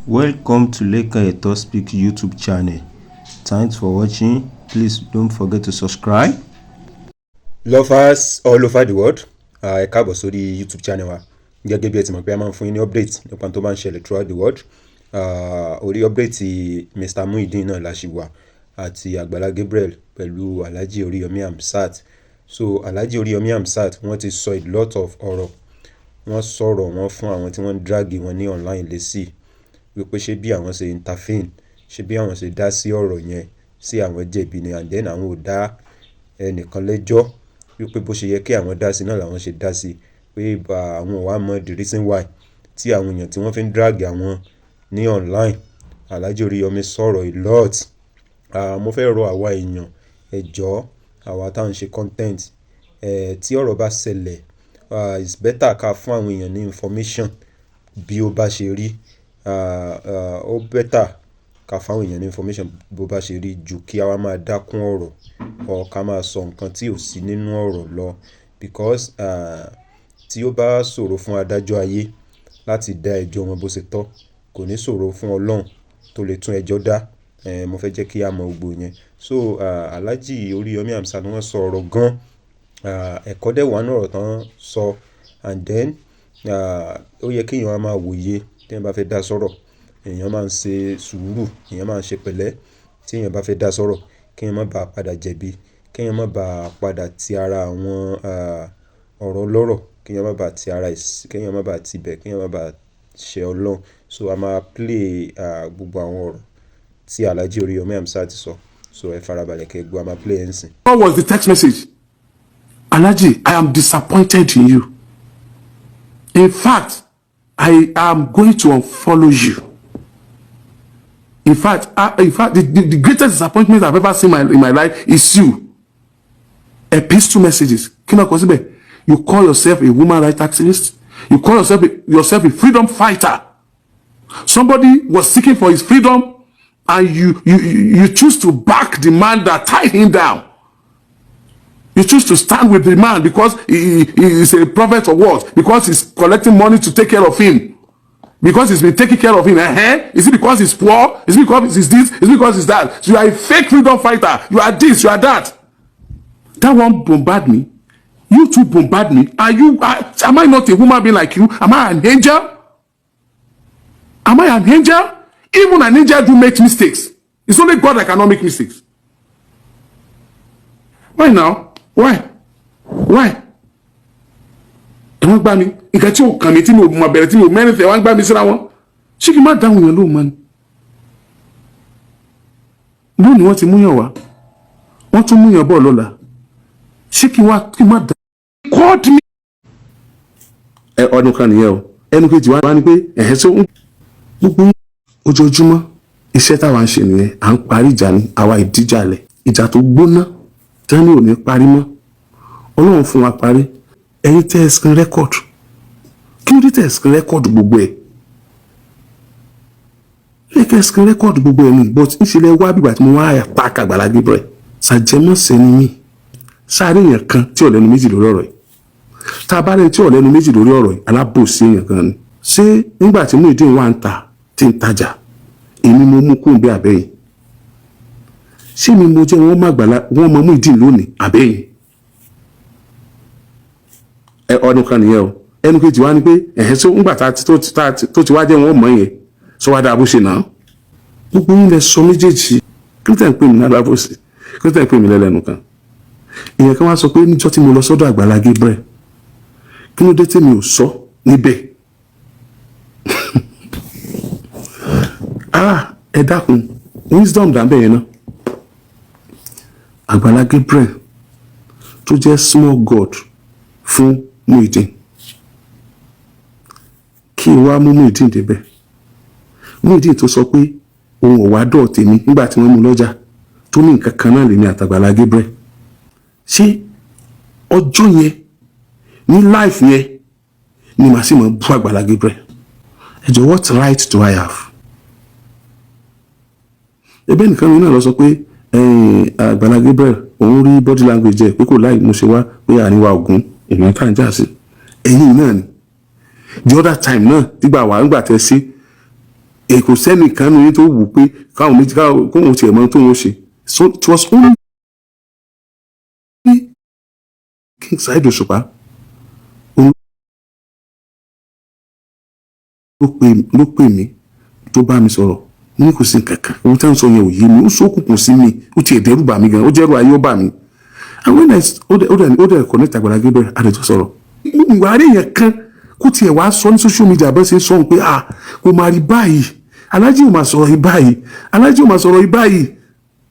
Welcome to Lekan Eto Speak YouTube channel. Thanks for watching. Please don't forget to subscribe. Lovers all over the world, ẹ káàbọ̀ sórí YouTube channel wa. Gẹ́gẹ́ bí ẹ ti mọ̀ pé a máa ń fún yín ní update nípa tó bá ń ṣẹlẹ̀ throughout the world, orí update Mr Muideen náà la ṣì wà, àti Àgbàlá Gabriel pẹ̀lú Alhaji Oríyọmí Hamzat. So Alhaji Oríyọmí Hamzat, wọ́n ti sọ a lot of ọ̀rọ̀. Wọ́n sọ̀rọ̀, wọ́n fún àwọn tí wọ́n ń drag wọn ní online lésì wípé ṣé bí àwọn ṣe intervene, ṣé bí àwọn ṣe dá sí ọ̀rọ̀ yẹn, sí àwọn jẹ̀bi ni? And then àwọn ò dá ẹnìkan lẹ́jọ́, wípé bó ṣe yẹ kí àwọn dá sí náà làwọn ṣe dá sí, pé àwọn ò wá mọ the reason why tí àwọn èèyàn tí wọ́n fi ń drag àwọn ní online. Alhaji Oríyọmí sọ̀rọ̀ a lot. Mo fẹ́ rọ àwa èèyàn, ẹ jọ̀ọ́, àwa tá à ń ṣe content, tí ọ̀rọ̀ bá ṣẹlẹ̀, it's better ká fún àwọn èèyàn ní information bí ó bá ṣe rí. Ó better ká fún àwọn èèyàn ní information bó bá ṣe rí ju kí a wá máa dákún ọ̀rọ̀ or ká máa sọ nǹkan tí ò sí nínú ọ̀rọ̀ lọ, because tí ó bá ṣòro fún adájọ́ ayé láti dá ẹjọ́ wọn bó ṣe tọ́, kò ní ṣòro fún Ọlọ́run tó lè tún ẹjọ́ dá. Mo fẹ́ jẹ́ kí a mọ gbogbo yẹn. So Alhaji Oríyọmí Hamzat, wọ́n sọ ọ̀rọ̀ gan. Ẹ̀kọ́ dẹ̀ wà nínú ọ̀rọ̀ tán sọ. And then ó yẹ kí èèyàn máa wòye tí èèyàn bá fẹ́ dá sọ̀rọ̀. Èèyàn máa ń ṣe sùúrù, èèyàn máa ń ṣe pẹ̀lẹ́ tí èèyàn bá fẹ́ dá sọ̀rọ̀, kí èèyàn má bàa padà jẹ̀bi, kí èèyàn má bàa padà ti ara àwọn ọ̀rọ̀ lọ́rọ̀, kí èèyàn má bàa ti ara, kí èèyàn má bàa ti bẹ̀, kí èèyàn má bàa ṣe Ọlọ́run. So a máa play gbogbo àwọn ọ̀rọ̀ tí Alhaji Oríyọmí Hamzat ti sọ. So ẹ farabalẹ̀ kẹ́ gbọ́, a máa play ẹ̀ ń sìn. What was the text message? "Alhaji, I am disappointed in you. In fact, I am going to unfollow you. In fact, the greatest disappointment I've ever seen in my life is you." Epistle messages. Kí ló kọ síbẹ̀? "You call yourself a woman rights activist. You call yourself a freedom fighter. Somebody was seeking for his freedom and you choose to back the man that tied him down. You choose to stand with the man because he is a prophet or what? Because he's collecting money to take care of him. Because he's been taking care of him. Is it because he's poor? Is it because he's this? Is it because he's that? So you are a fake freedom fighter. You are this, you are that." That one bombard me. You too bombard me. Am I not a human being like you? Am I an angel? Am I an angel? Even an angel do make mistakes. It's only God that cannot make mistakes. Why now? Why? Why? Ẹ wọ́n gbá mi nǹkan tí ò kàn mí, tí mi ò mọ̀ bẹ̀rẹ̀, tí mi ò mẹ́rin fẹ́, wọ́n gbá mi síra wọn. Ṣé kí n má dáhùn yẹn lóhùn mọ́ ni? Lónìí wọ́n ti múyàn wá, wọ́n tún múyàn bọ̀ lọ́la. Ṣé kí n wá kí n má dá? Called me. Ẹ ọdún kan nìyẹn o. Ẹnu kejì wá ní pé ẹ̀hẹ́ tó ń gbogbo ojoojúmọ́, iṣẹ́ táwa ń ṣe nìyẹn. À ń parí ìjà ni àwa ìdíjà lẹ̀, ìjà tó gbóná tẹ́ni ò ní parí mọ́. Ọlọ́run fún wa parí. Ẹ̀yin tẹ́ ẹ screen record, kí ló dé tẹ́ ẹ screen record gbogbo ẹ̀? Ẹ kẹ́ screen record gbogbo ẹ̀ ni, but ńṣe lẹ wá bígbà tí mo wá attack Àgbàlá Gabriel. Ṣàjẹmọ́sẹ̀ ni mí sáré. Èèyàn kan tí ò lẹ́nu méjì lórí ọ̀rọ̀ yìí, tá a bá lẹ́ni tí ò lẹ́nu méjì lórí ọ̀rọ̀ yìí, alábòsí èèyàn kan ni. Ṣé nígbà tí Muyideen wà ń ta tí ń tajà, èmi mo mú kóun bí àbẹ́yìn? Ṣé mi mo jẹ́ wọ́n má gbàlá wọ́n mọ Muyideen lónìí àbẹ́yìn? Ẹ ọdún kan nìyẹn o. Ẹnu kejì wá ni pé ẹ̀hẹ́ tó ńgbà tó ti wá jẹ́ wọn mọ̀ yẹn, sọ wá dáa bó ṣe náà. Gbogbo yín lẹ sọ méjèèjì. Kí ló tẹ̀ ń pè mí lálábòsí? Kí ló tẹ̀ ń pè mí lẹ́lẹ́nu kan? Èèyàn kan wá sọ pé níjọ́ tí mo lọ sọ́dọ̀ Àgbàlá Gabriel, kí ló dé tí mi ò sọ níbẹ̀? Ah, ẹ dákun, wisdom dábẹ́ yẹn náà. Àgbàlá Gabriel tó jẹ́ small god fún Muyideen, kí n wá mú Muyideen débẹ̀, Muyideen tó sọ pé òun ò wá dọ̀ tèmi nígbà tí wọ́n mú lọ́jà, tó ní nǹkan kan náà lèmi àtàgbàlá Gabriel. Ṣé ọjọ́ yẹn ní life yẹn ni màá sì mọ̀ bú Àgbàlá Gabriel? Ẹ jọ̀ọ́, what right do I have? Ebe nìkan mi náà lọ sọ pé Àgbàlá Gabriel, òun rí body language ẹ pé kò láì mo ṣe wá pé àríwá ògùn èèyàn tá à ń jà sí ẹ̀yìn náà ni. The other time náà, nígbà wà nígbà tẹ sí Ẹ kò sẹ́nìkan nínú yín tó wù pé káwọn méjì kóun tiẹ̀ mọ tóun ó ṣe. So it was only King Saheed Òṣùpá, òun ló pè mí, tó bá mi sọ̀rọ̀. Mo ní kò sí nǹkan kan. Ohun tí wọ́n sọ yẹn ò yé mi, ó sókùnkùn sí mi, ó tiẹ̀ dẹ́rù bà mí gan, ó jẹ́rù ayé ó bà mí. And when I ó dẹ̀ connect Àgbàlá Gabriel, àdèjọ sọ̀rọ̀. Ìwà àárẹ̀ yẹn kan kó tiẹ̀ wá sọ ní social media bẹ́ẹ̀ ṣe ń sọ pé, ah, kò máa rí báyìí, Aláàjì ò máa sọ̀rọ̀ yìí báyìí, Aláàjì ò máa sọ̀rọ̀ yìí báyìí.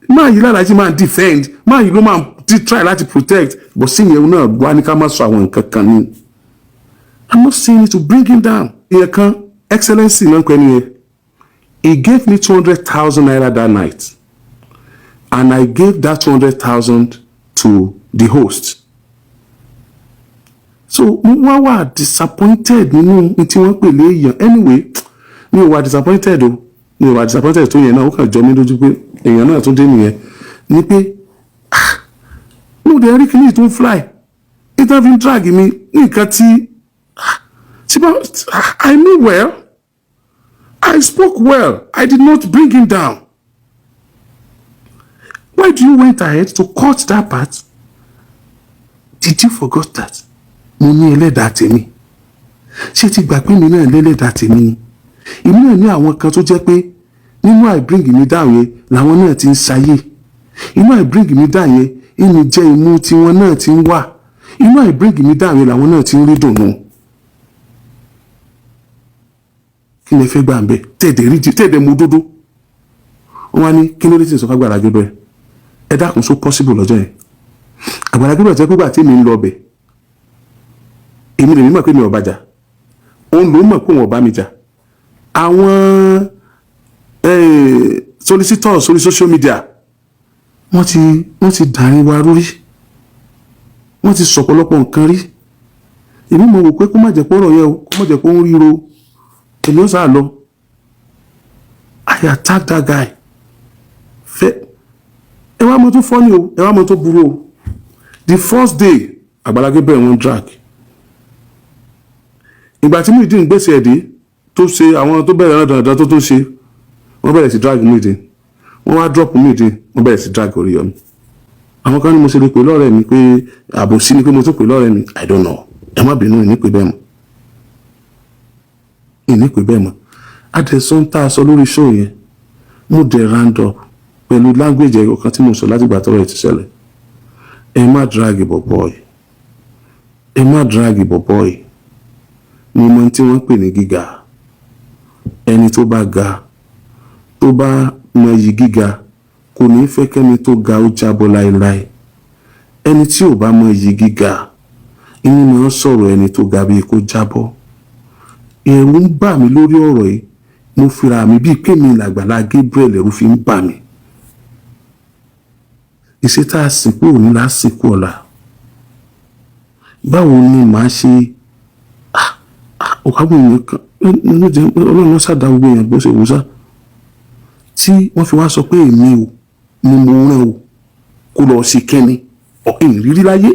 Máa yìí lálàájì máa defend, máa yìí ló máa try láti protect, but sí yẹn náà wá ní ká má sọ àwọn nǹkan kan ní. I'm not saying it to bring him down. Ìyẹn kan, Excellency náà pẹ́ nìyẹn. He gave me ₦200,000 that night and I gave that 200,000 to the host. So mo wá wà disappointed nínú tí wọ́n pè léèyàn. Anyway, mi ò wà disappointed o, mi ò wà disappointed tó yẹn náà. Ó kàn jọ mí lójú pé èèyàn náà tún dé nìyẹn ni pé, ah, mo dẹ̀ rí kíní tó ń fly ìtàn fi ń drag mi ní nǹkan tí, ah, I mean well, I spoke well, I did not bring him down. Why do you went ahead to cut that part? Did you forgot that mo ní ẹlẹ́dàá tèmi? Ṣé ti gbà pé mi náà lẹ́lẹ́dàá tèmi ni? Èmi náà ní àwọn kan tó jẹ́ pé nínú I bring me down yẹn làwọn náà ti ń ṣayé. Inú I bring me down yẹn, inú jẹ́ imú tiwọn náà ti ń wà. Inú I bring me down yẹn làwọn náà ti ń rí dùnú. Kí ni ẹ fẹ́ gbà ń bẹ̀ tẹ̀dẹ̀ rí tẹ̀dẹ̀ mú dúdú? Wọ́n wá ní kí ló dé tí n sọ fún Àgbàlá Gabriel? Ẹ dákun, so possible lọ́jọ́ yẹn Àgbàlá Gabriel jẹ́ pé gbà tí èmi ń lọ bẹ̀, èmi lèmi mọ̀ pé mi ò bá jà, òun ló mọ̀ pé òun ò bá mi jà. Àwọn solicitors orí social media, wọ́n ti dàrin wa lórí, wọ́n ti sọ̀pọ̀lọpọ̀ nǹkan rí. Èmi mọ̀ wò pé kó má jẹ́ pé ọ̀rọ̀ yẹ o, kó má jẹ́ pé ó ń ríro, èmi ó sá lọ. I attack that guy fẹ́. Ẹ wá mọ̀ tó funny o, ẹ wá mọ̀ tó burú o. The first day Àgbàlá Gabriel wọ́n drag, ìgbà tí Muyideen gbèsè ẹ̀dí tó ṣe, àwọn tó bẹ̀rẹ̀ náà dandan tó tó ṣe, wọ́n bẹ̀rẹ̀ sí drag Muyideen. Wọ́n wá drop Muyideen, wọ́n bẹ̀rẹ̀ sí drag Oríyọmí. Àwọn kan ní mo ṣe lè pè lọ́rẹ́ mi, pé àbòsí ni pé mo tún pè lọ́rẹ́ mi. I don't know, ẹ má bínú, ìní pè bẹ́ẹ̀ mọ́, ìní pè bẹ́ẹ̀ mọ́. Adẹ̀sán tá a sọ lórí show yẹn, mo dẹ̀ round up pẹ̀lú language ẹ̀yọ̀ kan tí mo sọ látìgbà tọ́rọ̀ ẹ̀ ti ṣẹlẹ̀: ẹ má drag bọ̀bọ̀ yìí, ẹ má drag bọ̀bọ̀ yìí. Mo mọ tí wọ́n pè ní gíga. Ẹni tó bá ga, tó bá mọ iyì gíga, kò ní fẹ́ kẹ́ni tó ga ó jábọ́ láéláé. Ẹni tí ò bá mọ iyì gíga, inú máa ń sọ̀rọ̀ ẹni tó ga bíi kó jábọ́. Ẹ̀rù ń bà mí lórí ọ̀rọ̀ yìí. Mo fira mi bíi pé mi làgbàlá Gabriel, ẹ̀rù fi ń bà mí. Ìṣe tá a sìnkú òní là á sìnkú ọ̀la. Báwo ni màá ṣe ọ̀kágun èèyàn kan? Ọlọ́run ṣàdá gbogbo èèyàn bó ṣe wù sá, tí wọ́n fi wá sọ pé èmi ò ní mo rán o kó lọ sí kẹ́ni ìrírí láyé,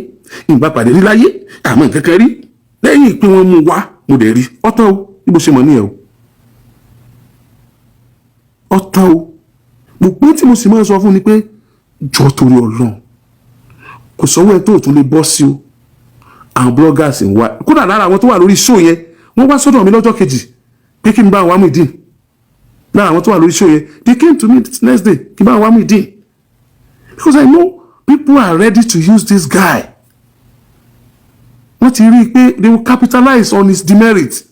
ìgbà pàdé rí láyé, àmọ́ nǹkan kan rí lẹ́yìn pé wọ́n mú wá, mo dẹ̀ rí ọ̀tán o. Bí mo ṣe mọ̀ nìyẹn o, ọ̀tán o. Gbogbo tí mo sì máa ń sọ fún ni pé, jọ, torí Ọlọ́run, kò sọ́wọ́ ẹ tó tún lè bọ́ sí o. Àwọn bloggers ń wá. Kódà lára àwọn tó wà lórí show yẹn, wọ́n wá sọ́dọ̀ mi lọ́jọ́ kejì pé kí n bá wá Muyideen. Lára àwọn tó wà lórí show yẹn, they came to me the next day kí n bá wá Muyideen, because I know people are ready to use this guy. Wọ́n ti rí i pé they will capitalize on his demerit.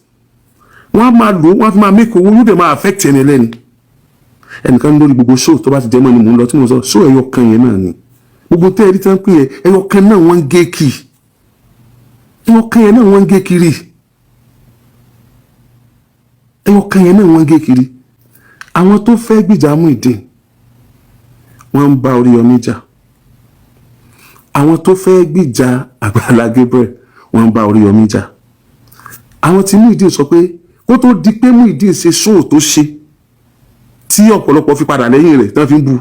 Wọ́n á máa lò ó, wọ́n á fi máa make owó, yóò dẹ̀ máa affect ẹni ẹlẹ́ni. Ẹnìkan lórí gbogbo show tó bá ti jẹ́ mọ́ ni mò ń lọ tí mo sọ show ẹyọ kan yẹn náà ni. Gbogbo tẹ́ ẹ rí tán pé ẹyọ kan náà wọ́n ń gé kì, ẹyọ kan yẹn náà wọ́n ń gé kiri, ẹyọ kan yẹn náà wọ́n ń gé kiri. Àwọn tó fẹ́ gbìjà Muyideen, wọ́n ń bá Oríyọmí jà. Àwọn tó fẹ́ gbìjà Àgbàlá Gabriel, wọ́n ń bá Oríyọmí jà. Àwọn tí Muyideen sọ pé kó tó di pé Muyideen ṣe show tó ṣe, tí ọ̀pọ̀lọpọ̀ fi padà lẹ́yìn rẹ̀ tán fi ń bu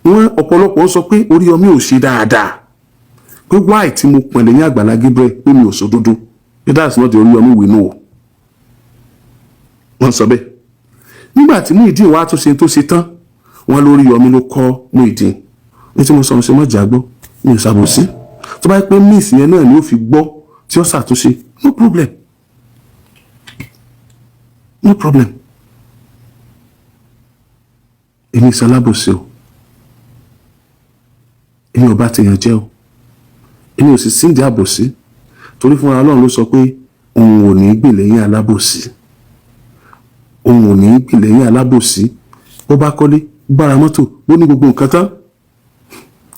wọ́n, ọ̀pọ̀lọpọ̀ sọ pé Oríyọmí ò ṣe dáadáa, pé why tí mo pọ̀n lẹ́yìn Àgbàlá Gabriel, pé mi ò sòdodo, pé that's not the Oríyọmí we know. Wọ́n sọ bẹ́ẹ̀. Nígbà tí Muyideen wá tó ṣe tó ṣe tán, wọn lórí Yọmí ló kọ́ Muyideen ní tí mo sọ ṣe mọ́ jàgbọ́. Mi ò ṣàbòsí. Tó bá yẹ pé miss yẹn náà ni ó fi gbọ́ tí ó ṣàtúnṣe, no problem, no problem. Èmi ìṣalábòsí o. Èmi ò bá tèèyàn jẹ́ o. Èmi ò sì síndìí àbòsí, torí fúnra Ọlọ́run ló sọ pé òun ò ní gbè lẹ́yìn alábòsí, òun ò ní gbè lẹ́yìn alábòsí. Bó bá kọ́lé, bára mọ́tò, bó ní gbogbo nǹkan tán,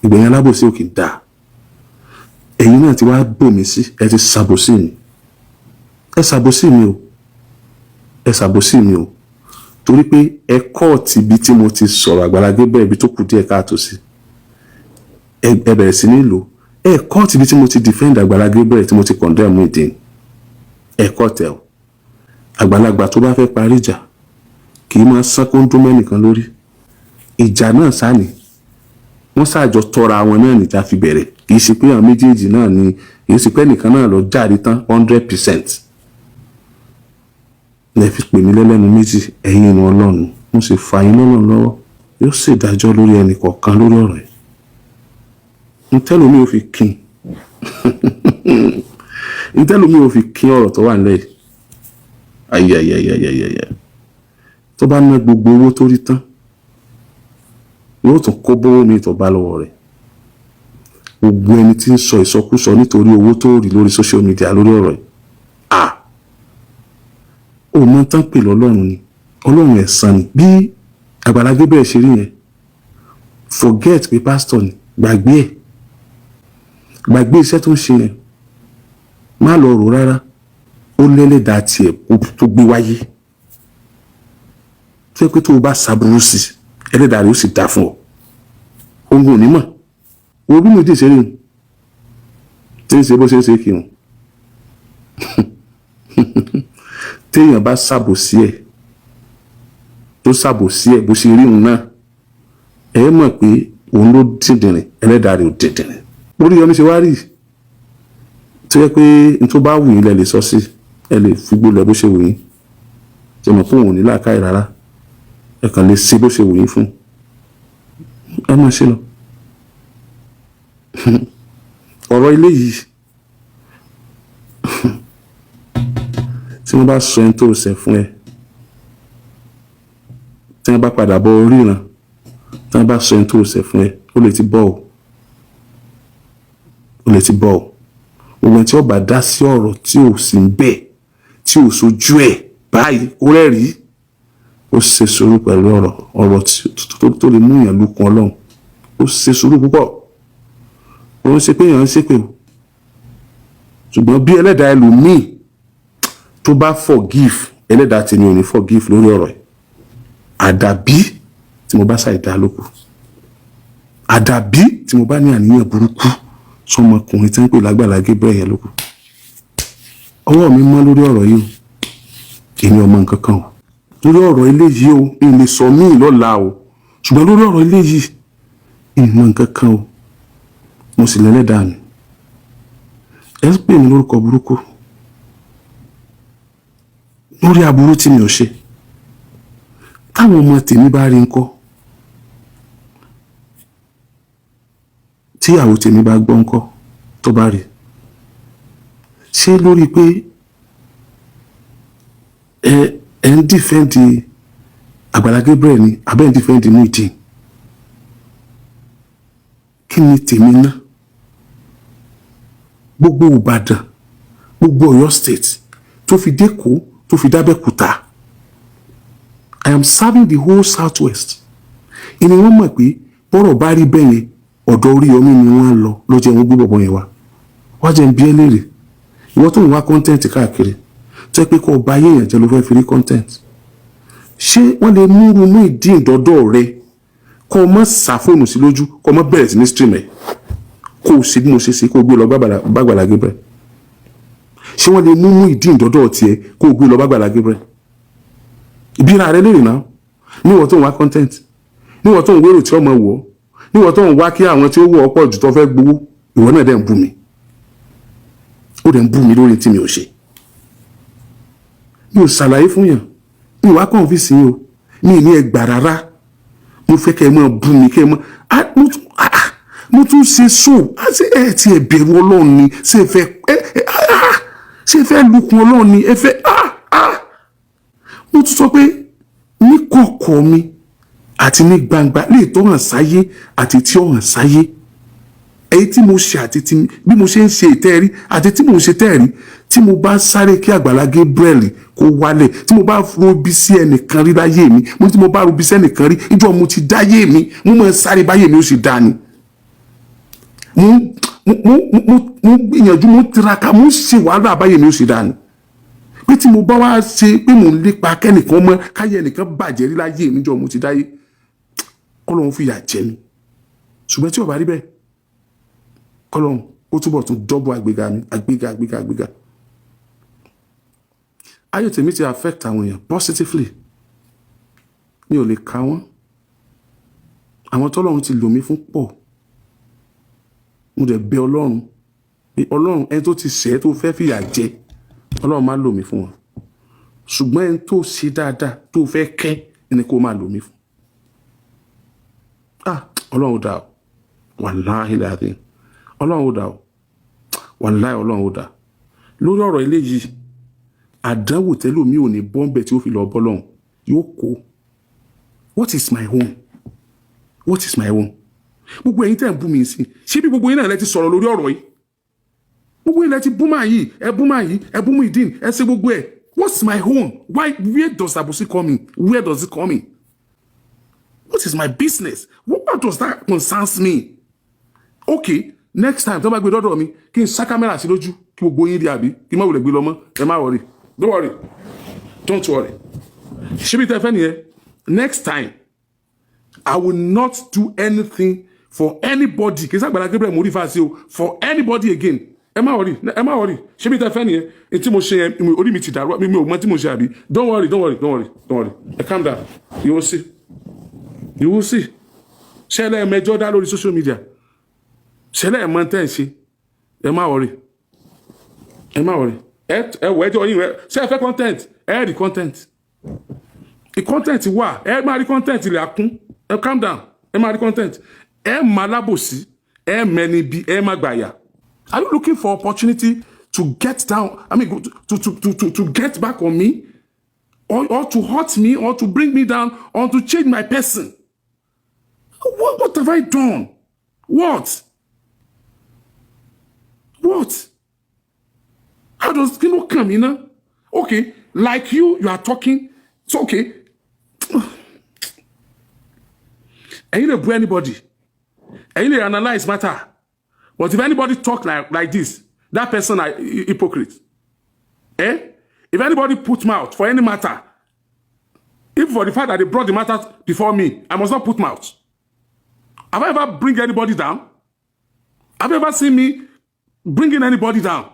ìgbẹ̀yìn alábòsí ò kì í dáa. Ẹ̀yin náà ti wá bò mí sí, ẹ ti ṣàbòsí mi. Ẹ ṣàbòsí mi o, ẹ ṣàbòsí mi o, torí pé ẹ kọ́ọ̀tì ibi tí mo ti sọ̀rọ̀ Àgbàlá Gabriel, ibi tó kù díẹ̀ káàtó sí, ẹ bẹ̀rẹ̀ sí ní lò. Ẹ cut ibi tí mo ti defend Àgbàlá Gabriel, tí mo ti condemn Muyideen, ẹ cut ẹ o. Àgbàlagbà tó bá fẹ́ parí ìjà kì í máa sán kóńdó mẹ́nìkan lórí. Ìjà náà sáni wọ́n ṣàjọ tọra àwọn náà níta fi bẹ̀rẹ̀. Kì í ṣe pé àwọn méjèèjì náà ni, kì í ṣe pé ẹnìkan náà lọ jáde tán 100%. Lẹ fi pè mí lẹ́lẹ́nu méjì. Ẹ̀yin inú Ọlọ́run, mo sì fà yín lọ́nà lọ́wọ́, yóò ṣèdájọ́ lórí ẹnì kọ̀ọ̀kan lórí ọ̀rọ̀ yìí. Ntẹ́lómi ò fi kín ọ̀rọ̀ tó wà nílẹ̀ yìí. Ayayayayayaya, tó bá ná gbogbo owó tó rí tán, yóò tún kó bówó mi tó bá lọ́wọ́ rẹ̀. Gbogbo ẹni tí ń sọ ìsọkúsọ nítorí owó tó rí lórí social media lórí ọ̀rọ̀ yìí, à ó mọ tán pè lọ́lọ́run ni. Ọlọ́run ẹ̀san ni. Bí Àgbàlá Gabriel ṣe rí yẹn, forget pé pastor ni, gbàgbé ẹ̀, gbàgbé iṣẹ́ tó ń ṣe yẹn, má lọ rò rárá. Ó lẹ́lẹ́dàá tiẹ̀ tó gbé wáyé, tó yẹ pé tó o bá ṣàbùrú sí, ẹlẹ́dàá rẹ̀ ó sì dá fún ọ. Òun ò ní mọ̀. Wo bí mo dì ṣe rí un tí ń ṣe bó ṣe ń ṣe kí un. Téèyàn bá ṣàbòsí ẹ̀, tó ṣàbòsí ẹ̀ bó ṣe rí òun náà, ẹ mọ̀ pé òun ló dìndìnrìn, ẹlẹ́dàá rẹ̀ ò dìndìnrìn. Oríyọmí ṣe wá rí tó yẹ pé n tó bá wù yín lẹ lè sọ sí, ẹ lè fi gbólẹ̀ bó ṣe wù yín. Ṣe mọ̀ pé òun ò ní làákàyè rárá? Ẹ kàn lè ṣe bó ṣe wù yín fún ẹ, má ṣe lọ. Ọ̀rọ̀ ilé yìí, tí wọ́n bá sọ ẹni tó ṣẹ̀ fún ẹ, tí wọ́n bá padà bọ̀ ríran, tí wọ́n bá sọ ẹni tó ṣẹ̀ fún ẹ, ó lè ti bọ́ ọ, ó lè ti bọ́ ọ. Òun tí ó bá dá sí ọ̀rọ̀ tí ò sí ń bẹ̀, tí ò sojú ẹ̀ báyìí, ó rẹ́rìí, ó ṣe sùúrù pẹ̀lú ọ̀rọ̀. Ọ̀rọ̀ tó lè mú èèyàn lukun Ọlọ́run, ó ṣe sùúrù púpọ̀. Ó ń ṣe pé èèyàn ń ṣépè o, ṣùgbọ́n bí ẹlẹ́dàá ẹlòmíì tó bá forgive, ẹlẹ́dàá tèmi ò ní forgive lórí ọ̀rọ̀ ẹ̀. Àdàbí tí mo bá ṣàìdá lóko, àdàbí tí mo bá ní àníyàn burúkú sọmọkùnrin tí ń pè lágbàlá Gabriel yẹn lóko. Ọwọ́ mi mọ́ lórí ọ̀rọ̀ yìí o. Èmi ọmọ nǹkan kan o lórí ọ̀rọ̀ eléyìí o. N lè sọ míì lọ́la o, ṣùgbọ́n lórí ọ̀rọ̀ eléyìí, ìmọ̀ nǹkan kan o. Mo sì lẹ́lẹ́dàá mi. Ẹ ń pè mí lórúkọ burúkú lórí aburú tí mi ò ṣe. Táwọn ọmọ tèmi bá rí ńkọ́? Tíyàwó tèmi bá gbọ́ ńkọ́? Tó bá rí, ṣé lórí pé ẹ ń defend Àgbàlá Gabriel ni, àbẹ́ ń defend Muyideen? Kí ni tèmi ná? Gbogbo Ìbàdàn, gbogbo Ọ̀yọ́ State, tó fi dÉkòó, tó fi dábẹ́kúta, I am serving the whole South West. Ìní wọ́n mọ̀ pé bọ́rọ̀ bá rí bẹ́ẹ̀ yẹn, ọ̀dọ̀ Oríyọmí ni wọ́n á lọ. Ló jẹ́ wọn gbé bọ̀bọ̀ yẹn wá. Wá jẹ́ ń bí ẹ léèrè, ìwọ tó ń wá content káàkiri, tó yẹ pé kó o bá ayé èèyàn jẹ́ ló fẹ́ fi rí content, ṣé wọ́n lè múru Muyideen dọ́dọ̀ rẹ, kó o mọ̀ sá fóònù sí lójú, kó o mọ̀ bẹ̀rẹ̀ sí ní stream ẹ̀, kó o ṣe bí mo ṣe ṣe, kó o gbé lọ bá Àgbàlá Gabriel? Ṣé wọ́n lè mú Muyideen dọ́dọ̀ tiẹ̀, kó o gbé lọ bá Àgbàlá Gabriel? Ìbíra rẹ léèrè náà. Níwọ̀n tó ń wá content, níwọ̀n tó ń wérò tí ọmọ wọ̀ ọ́, níwọ̀n tó ń wá kí àwọn tí ó wọ̀ ọ́ pọ̀ jù tó fẹ́ gbowó, ìwọ náà dẹ̀ ń bú mi. Ó dẹ̀ ń bú mi lórí tí mi ò ṣe. Mi ò ṣàlàyé fún yàn, mi ò wá kàn fi sí o. Mi ní ẹ gbà rárá. Mo fẹ́ kẹ́ ẹ máa bú mi, kẹ́ ẹ máa, mo tún ṣe so ṣé ẹ ti ẹ bẹ̀rù Ọlọ́run ni? Ṣé ẹ fẹ́ ẹ ẹ ṣé ẹ fẹ́ lukun Ọlọ́run ni? Ẹ fẹ́. Mo tún sọ pé ní kọ̀kọ̀ mi àti ní gbangba, lè tó hàn sáyé àti tí ó hàn sáyé, èyí tí mo ṣe àti tí bí mo ṣe ń ṣe ìtẹ́rí àti tí mo ń ṣe tẹ́ẹ̀rí, tí mo bá sáré kí Àgbàlá Gabriel kó wálẹ̀, tí mo bá robi sí ẹnìkan rí láyé mi, mo ní tí mo bá robi sí ẹnìkan rí ìjọ mo ti dáyé mi, mo máa sáré báyé mi ó sì dá ni. Mo gbìyànjú, mo tiraka, mo ṣe wàhálà báyé mi ó sì dá ni. Pé tí mo bá wá ṣe pé mò ń lépa kẹ́nìkan mọ́ káyé ẹnìkan bàjẹ́ rí láyé mi jọ mo ti dáyé, kọ́lọ́hún fìyà jẹ mi. Ṣùgbọ́n tí ó bá rí bẹ́ẹ̀, kọ́lọ́hún ó túbọ̀ tún dọ́bọ̀ àgbéga mi, àgbéga, àgbéga, àgbéga. Ayé tèmi ti affect àwọn èèyàn positively, mi ò lè ka wọ́n. Àwọn tọ́lọ́run ti lò mí fún pọ̀. Mo dẹ̀ bẹ̀ Ọlọ́run pé Ọlọ́run, ẹni tó ti ṣẹ̀ tó fẹ́ fìyà jẹ, Ọlọ́run má lò mí fún wọn, ṣùgbọ́n ẹni tó ṣe dáadáa tó fẹ́ kẹ́ ẹni kó máa lò mí fún. Ah, Ọlọ́run dà o, wàláhì láàrin Ọlọ́run dà o, wàláhì Ọlọ́run dà. Lórí ọ̀rọ̀ eléyìí, àdánwò tẹ́lòmí ò ní bọ́m̀bẹ̀ tí ó fi lọ bọ́ lọ́hùn yóò kó. What is my own? What is my own? Gbogbo ẹ̀yin tẹ́ ń bú mi sí, ṣé bí gbogbo yín náà lẹ ti sọ̀rọ̀ lórí ọ̀rọ̀ yìí? Gbogbo yín lẹ ti bú máa yìí, ẹ bú máa yìí, ẹ bú Muyideen, ẹ ṣe gbogbo ẹ. What's my own? Why? Where does àbòsí come in? Where does it come in? What is my business? What does that concerns me? Okay, next time tó bá gbé dọ́dọ̀ mi, kí n sá kámẹ́rà sí lójú kí gbogbo yín rí, àbí kí n má wulẹ̀ gbé lọ mọ́? Ẹ má worry, don't worry, don't worry. Ṣé bí tẹ́ fẹ́ nìyẹn? Next time, I will not do anything for anybody. Kì í sàgbàlá Gabriel mo rí fàásì o, for anybody again. Ẹ má worry, ẹ má worry. Ṣé bí tẹ́ fẹ́ nìyẹn? Ní tí mo ṣe yẹn, orí mi ti dàrú, mi ò mọ tí mo ṣe, àbí? Don't worry, don't worry, don't worry, don't worry. Ẹ calm down, you will see, you will see. Ṣẹlẹ̀ mẹjọ dá lórí social media, ṣẹlẹ̀ ẹ̀ mọ tẹ́ ẹ̀ ṣe. Ẹ má worry, ẹ má worry. Ẹ wọ ẹjọ́ yín rẹ. Ṣé ẹ fẹ́ content? Ẹ rí content, the content wà, ẹ máa rí content ilẹ̀ akún. Ẹ calm down, ẹ máa rí content. Ẹ máa lábòsí, ẹ mẹni bí ẹ má gbàyà. Are you looking for opportunity to get down, I mean, to get back on me, or to hurt me, or to bring me down, or to change my person? What have I done? What? How does, kí ló kàn mí ná? Okay, like you are talking, it's okay. Ẹ̀yin lè bu anybody, ẹ̀yin lè analyse matter, but if anybody talk like this, that person are hypocrite, eh? If anybody put mouth for any matter, if for the fact that they brought the matter before me, I must not put mouth. Have I ever bring anybody down? Have you ever seen me bringing anybody down?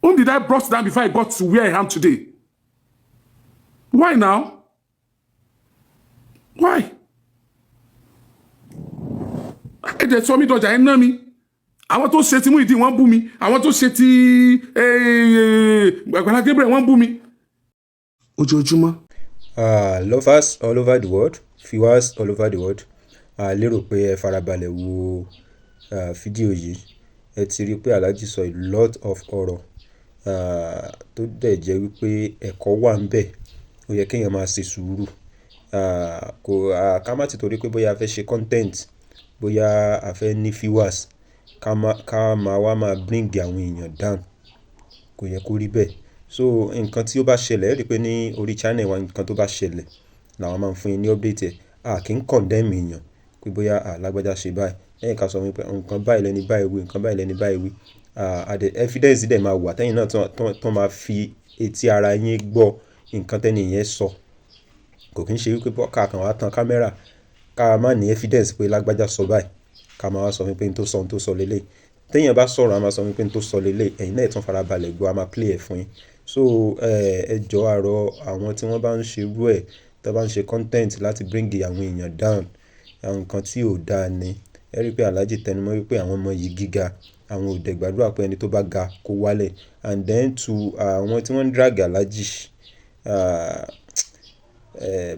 Whom did I brought down before I got to where I am today? Why now? Why? Ẹ jẹ́ sọ mí dọjà, ẹ ná mi. Àwọn tó ṣe ti Muyideen, wọ́n bú mi. Àwọn tó ṣe ti Àgbàlá Gabriel, wọ́n bú mi. Ojoojúmọ́. Lovers all over the world, viewers all over the world, a lérò pé ẹ farabalẹ̀ wo fídíò yìí. Ẹ ti rí pé Alhaji sọ a lot of ọ̀rọ̀ tó dẹ̀ jẹ́ wípé ẹ̀kọ́ wà níbẹ̀. Ó yẹ kí èèyàn máa ṣe sùúrù. Kò, ká má tí torí pé bóyá a fẹ́ ṣe content, bóyá a fẹ́ ní viewers, ká máa wá máa bring àwọn èèyàn down. Kò yẹ kó rí bẹ́ẹ̀. So nǹkan tí ó bá ṣẹlẹ̀, ẹ rí pé ní orí channel wa, nǹkan tó bá ṣẹlẹ̀ làwọn máa ń fún yín ní update ẹ̀. A kì í condemn èèyàn pé bóyá à lágbájá ṣe báyìí. Lẹ́yìn ká sọ wípé nǹkan báyìí lẹni báyìí wí, nǹkan báyìí lẹni báyìí wí. And the evidence dẹ̀ máa wà tẹ́yìn náà tó máa fi etí ara yín gbọ́ nǹkan tẹ́ni yẹn sọ. Kò kín ṣe wípé ká kan wá tan camera, ká má ní evidence pé lágbájá sọ báyìí, ká máa wá sọ wípé ohun tó sọ lélẹ̀. Tí èèyàn bá sọ̀rọ̀, a máa sọ wípé ohun tó sọ lélẹ̀. Ẹ̀yin náà tún farabalẹ̀ gbọ́, a máa play ẹ̀ fún yín. So, ẹ jọ àárọ̀ àwọn tí wọ́n bá ń ṣe irú ẹ̀, tí wọ́n bá ń ṣe content láti bring àwọn èèyàn down, àwọn nǹkan tí ò dáa ni. Ẹ rí pé Alhaji tẹnumọ́ wípé àwọn ọmọ yìí gíga, àwọn ò dẹ̀ gbàdúrà pé ẹni tó bá ga kó wálẹ̀. And then to àwọn tí wọ́n ń drag Alhaji,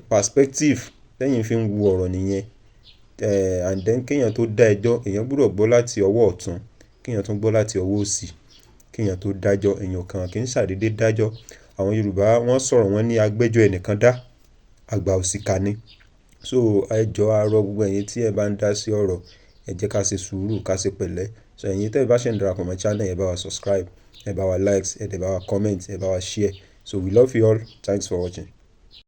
Perspective tẹ́yin fi ń wo ọ̀rọ̀ nìyẹn. And then kéèyàn tó dá ẹjọ́, èèyàn gbọ́dọ̀ gbọ́ láti ọwọ́ ọ̀tún, kéèyàn tún gbọ́ láti ọwọ́ òsì, kéèyàn tó dájọ́. Èèyàn kan kì í ṣàdédé dájọ́. Àwọn Yorùbá, wọ́n sọ̀rọ̀, wọ́n ní agbẹ́jọ́ ẹnìkan dá, àgbà òṣìkà ni. So ẹ jọ̀ọ́, a rọ̀ gbogbo ẹ̀yin tí ẹ bá ń dá sí ọ̀rọ̀, ẹ jẹ́ ká ṣe sùúrù, ká ṣe pẹ̀lẹ́. So ẹ̀yin tẹ́ ẹ bá ṣe ń darapọ̀ mọ́ channel, ẹ bá wa subscribe, ẹ bá wa likes, ẹ dẹ̀ bá wa comment, ẹ bá wa share. So we love you all. Thanks for watching.